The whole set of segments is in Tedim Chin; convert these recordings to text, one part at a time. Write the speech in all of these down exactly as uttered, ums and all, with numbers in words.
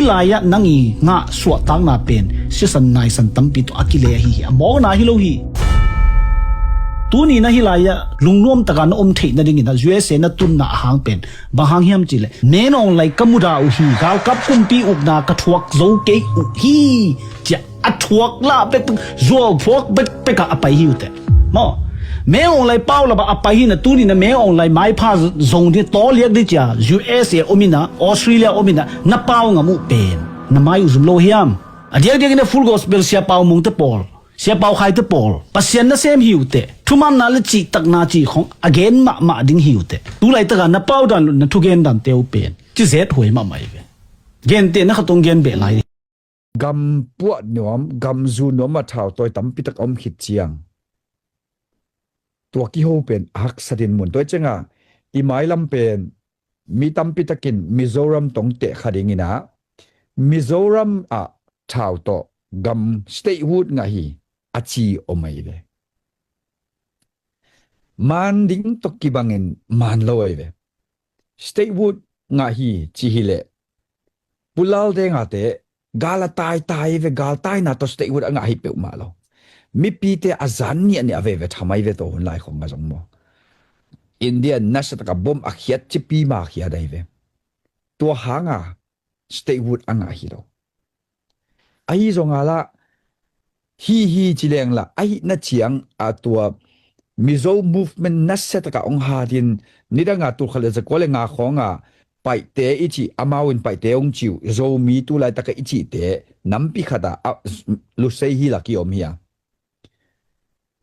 Lai-ah nang i ngah suahtakna pen sisan naisan tampi tawh a kile ahi hi. A mawkna hi lo hi. Tuni na hih lai-ah lungnuam taka na om theih nadingin ah U S A na tunna a hang pen bang hang hiam cihleh, Min Aung Hlaing ka muda uh hi, galkap kumpi ukna ka thuak zo kei uh hi, cia a thuak lah pek, zuau phuak pek pekah a pai hi uh teh. Maw, Min Aung Hlaing pau laba a pai hi na, tuni na Min Aung Hlaing maipha zong ding, tawliak ding cia U S A om in ah, Australia om in ah, na pau ngam uh pen na mai uh zum lo hiam? A diakdiak in a Full Gospel Sia Pau Mung te pawl, Sia Pau Khai te pawl, Pasian nasem hi uh teh, thumanna le cihtakna cih khong a gen mahmah ding hi uh teh. Tu laitaka na pau dan, na thugen dante uh pen ci zet huai mahmah hi ve. Gente na khat hong gen beh lai. Gam puah nuam, gam zu nuam a thautawi tampi tak a om khit ciang, tua kiho pen a haksa dinmun. Tua cianga i mailam pen mi tampi takin Mizoram tawh teh kha dingin ah, Mizoram ah thau tawh gam statehood ngah hi a ci om ahi ve. Maan ding tawh kibangin maan lo ahi ve. Statehood ngah hi ci hileh, Pu Lal Deng a te gal a taitai ve, galtaina tawh statehood a ngah hi peuhmah lo. Mipite a zan niahniah veve thamai ve tawh hun lai khong a zong maw. India nasia taka bom a khiat cipi ma khiat ahi ve. Tua hanga statehood a ngah hi lo. Ahi zonga lah, hi hi ci leng lah, ahi na ciang a tua Mizo movement nasia taka ong hatin, nidanga tulkhat le zakua le nga khawnga Paihte i cih, amau in Paihte ong ciu, Zomi tu laitaka i cihte nampi khata a, Lusei hi la kiom hi a.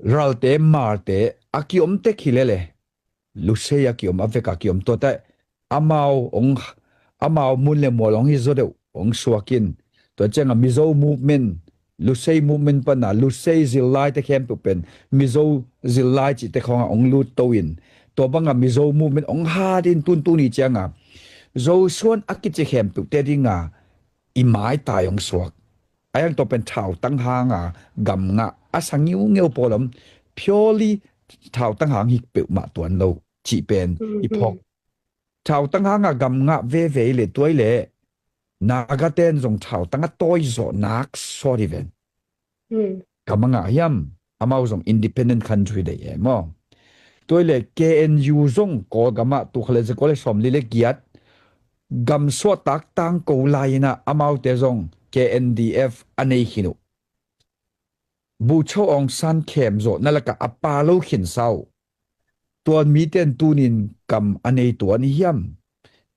Ralte, Malte a kiom tek hi lele. Lusei a kiom, a veka kiom tuate amau ong, amau mun le mual ong hi zaw deuh ong suakin. Tua cianga Mizo movement, Lusei movement pana Lusei zillai te khempeuh pen Mizo zillai cihte khawnga ong lut to in, tua banga Mizo movement ong hatin tuntuni cianga Zosuan a kici khempeuh te dinga i maitai ong suak. A yang tua pen thautang hanga gam ngah a sa ngiungeu pawl om, purely thautang hang hi peuhmah tuan lo cih pen i phawk. Thautang hanga gam ngah veve i le tuai le Naga ten zong thautang a tawi zawh nak sawt hi ven. Gam a ngah hiam, amau zong independent country dei e maw. Tuai le K N U zong Kawlgam ah tukha le zakua le sawmli le giat gam suahtak tangko lai-in ah amaute zong K N D F a nei khin uh. Bucho Aung San khem zawhna lakah a pa lo khinsa uh. Tua mite in tunin gam a nei tuan hi hiam?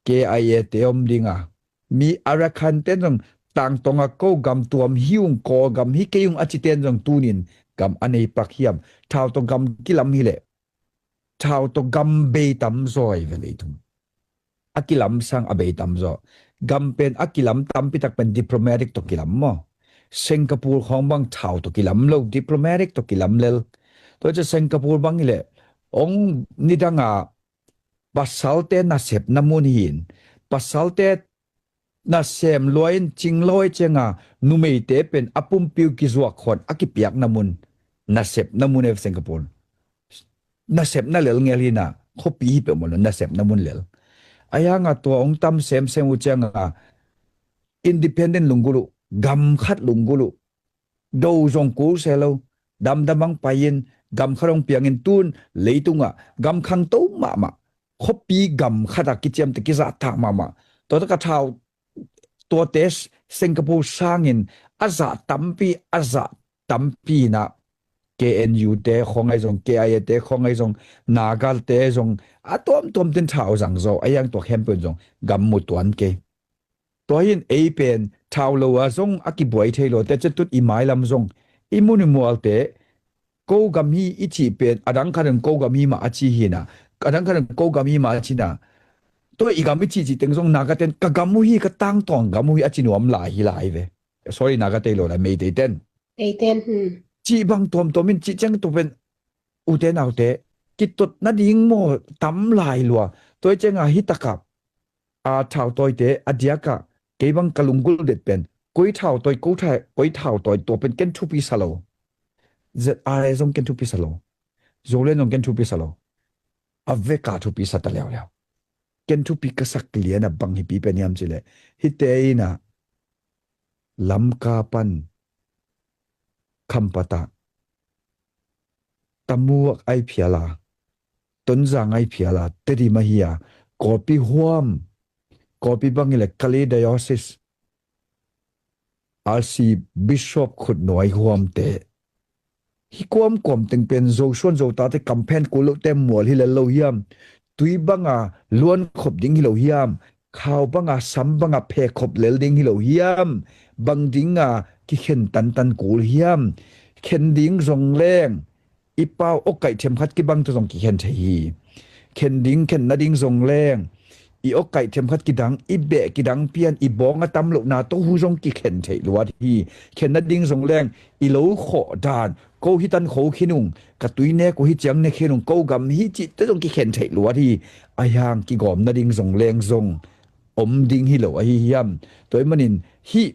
K I A te om dinga mi Arakan ten zong tangtonga ko gam tuam hi ung, Kawlgam hi kei ung a ci ten zong tunin gam a nei pak hiam? Thau tawh gam kilam hileh thau tawh gam bei tamzaw hi ve leitung. A kilam sang a bei tamzaw. Gam pen a kilam tampi tak pen diplomatic tawh kilam maw. Singapore khawng bang thau tawh kilam lo, diplomatic tawh kilam lel. Tua ciah Singapore bang hileh ong nidanga pasalte nasepna mun hi in, pasalte nasem lua in cinglawi cianga numeite pen a pumpi uh kizuak khawn a kipiakna mun, nasepna mun e Singapore. Nasepna lel ngel hi na, khuapi hi peuhmah lo, nasepna mun lel. A hianga tua ong tam semsem uh cianga independent lunggulh uh, gam khat lunggulh uh, do zong kul se lo, damdam ang pai-in gam khat hong piangin tun leitungah gam khangto mahmah, khuapi gam khatah kiciamteh kizahtak mahmah. Tua taka thau tuate Singapore sangin a zah tampi, a zah tampi inah K N U te khawng ahi zong, K I A te khawng ahi zong, Naga te zong a tuamtuam tin thau zang zaw, a hiang tua khempeuh in zong gam mu tuan kei. Tua hi in ei pen thau lo a zong a kibuai thei lo te, cia tut i mailam zong i mun i mualte ko gam hi i cih pen a dang khat in ko gam hi mah a ci hi na, a dang khat in ko gam hi mah a ci na. Tua i gam i cih cih teng zong Naga ten ka gam uh hi, ka tangtawn gam uh hi a ci nuam lai hi lai ve. Sorry, Naga tei lo lai, Meitei ten. Tei ten, hmm. Cih bang tuamtuam in cih ciang tua pen ute naute kitot nading maw tam lai lua. Tua i cianga hi taka a thautawite a diaka kei bang ka lunggulh det pen koi thautawi, ko tha-, koi thautawi tua pen ken thupi sa lo. Z R A zong ken thupi sa lo. Zolen zong ken thupi sa lo. A veka thupi sa ta leuleu. Ken thupi ka sak liana bang hipi pen hiam cileh, hite ina Lamka pan Khampat ah Tamuak ai phial a, Tonzang ai phial a, Tedim ahi a, Kawlpi huam, Kawlpi bang hileh Kalay Diocese, R C Bishop khutnuai huamte. Hih kuamkuam teng pen Zosuan Zotate kamphen kul lote mual hi lel lo hiam? Tui banga luan khop ding hi lo hiam? Khau banga sam banga phe khop lel ding hi lo hiam? Bang dinga kikhen tantan kul hiam? Khen ding zong leng i pau awkaih thiam khat kibang tawh zong kikhen thei hi. Khen ding, khen nading zong leng i awkaih thiam khat kidang, i beh kidang pian, i bawng a tam lohna tawh hu zong kikhen theih luat hi. Khen nading zong leng i lo khawh dan, ko hi tan kho khin ung, ka tui nek uh hi ciang nek khin ung, ko gam hi cihte zong kikhen theih luat hi. Ahi hang kigawm nading zong leng zong om ding hi lo ahi hiam? Tua ahih manin hih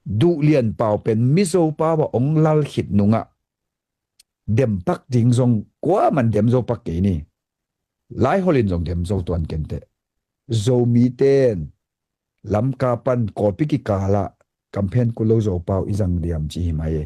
duh lian pau pen Mizo pau ah ong lal khit nungah dempak ding zong kuaman dem zo pak kei ni. Laihol in zong dem zo tuan kenteh. Zomite in Lamka pan Kawlpi kikal ah kamphen kul lo Zopau i zang diam ci hi mai e.